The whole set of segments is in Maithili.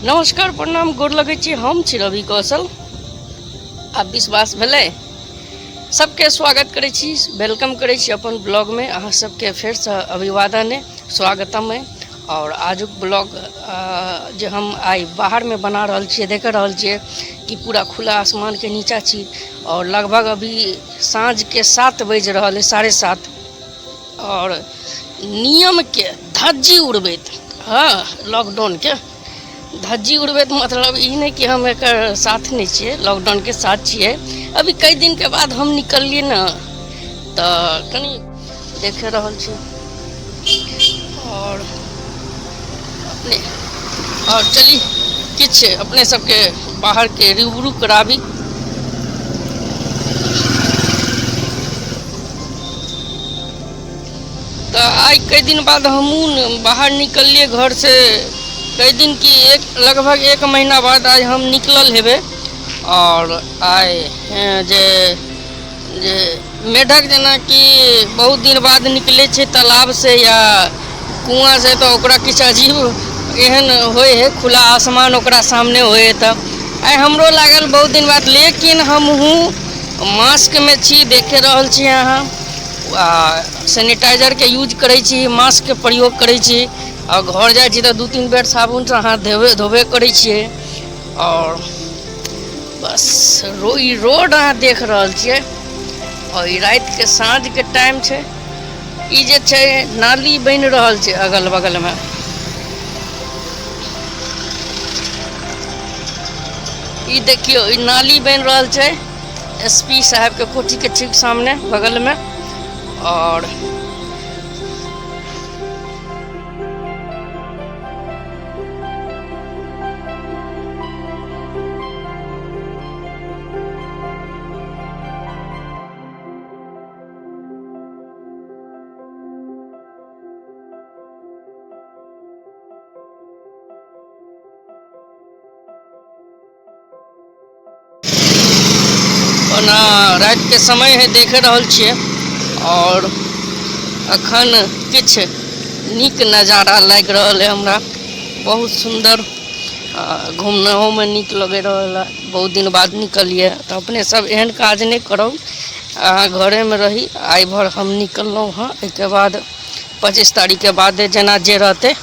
नमस्कार, प्रणाम, गोर लगै छी। हम छी रवि कौशल। आब विश्वास भेलै? सबके स्वागत करै छी, welcome करै छी अपन ब्लॉगमे। अहाँ सबके फेरसँ अभिवादन है, स्वागतम है। और आजुक ब्लॉग जे हम आइ बाहरमे बना रहल छियै, देख रहल छियै कि पूरा खुला आसमानके नीचा छी और लगभग अभी साँझके 7 बजि रहल है, 7:30। और नियमके धज्जी उड़बैत, हँ, लॉकडाउनके धज्जी उड़बैत, मतलब ई नहि कि हम एकर साथ नहि छियै, लॉकडाउनके साथ छियै। अभी कई दिनके बाद हम निकललियै ने, तऽ कनि देख रहल छी। और अपने और चली किछु अपने सबके बाहरके रूबरू कराबी। तऽ आइ कई दिन बाद हमहूँ बाहर निकललियै घरसँ। कई दिन की एक लगभग 1 महीना बाद आइ हम निकलल हेबै। और आइ जे जे मेढक जेनाकि बहुत दिन बाद निकलै छै तालाबसँ या कुआँसँ, तऽ ओकरा किछु अजीब एहन होइ हइ, खुला आसमान ओकरा सामने होइ हइ। तऽ आइ हमरो लागल बहुत दिन बाद, लेकिन हमहूँ मास्कमे छी, देखे रहल छी अहाँ, आ सैनिटाइजरके यूज करै छी, मास्कके प्रयोग करै छी। आ घर जाइ छी तऽ 2-3 बेर साबुनसँ हाथ धोबे करै छियै। आओर बस ई रोड अहाँ देख रहल छियै। और ई रातिके साँझके टाइम छै। ई जे छै नाली बनि रहल छै अगल बगलमे। ई देखियौ, ई नाली बनि रहल छै एस पी साहबके कोठीके ठीक सामने बगलमे। और ओना रातिके समय है, देख रहल छियै। और अखन किछु नीक नजारा लागि रहल है हमरा, बहुत सुन्दर। घूमनाहोमे नीक लगि रहल है। बहुत दिन बाद निकलियै, तऽ अपने सब एहन काज नहि करब, अहाँ घरेमे रही। आइ भर हम निकललहुँ हँ, एहिके बाद 25 तारीखके बादे जेना जे रहतै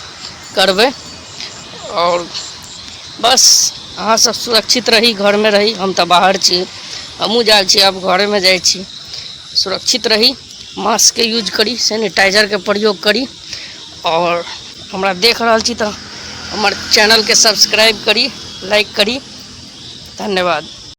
करबै। और बस अहाँ सब सुरक्षित रही, घरमे रही। हम तऽ बाहर छी, हमहूँ जाइ छी, आब घरेमे जाइ छी। सुरक्षित रही, मास्कके यूज करी, सैनिटाइजरके प्रयोग करी। और हमरा देख रहल छी तऽ हमर चैनलके सब्सक्राइब करी, लाइक करी। धन्यवाद।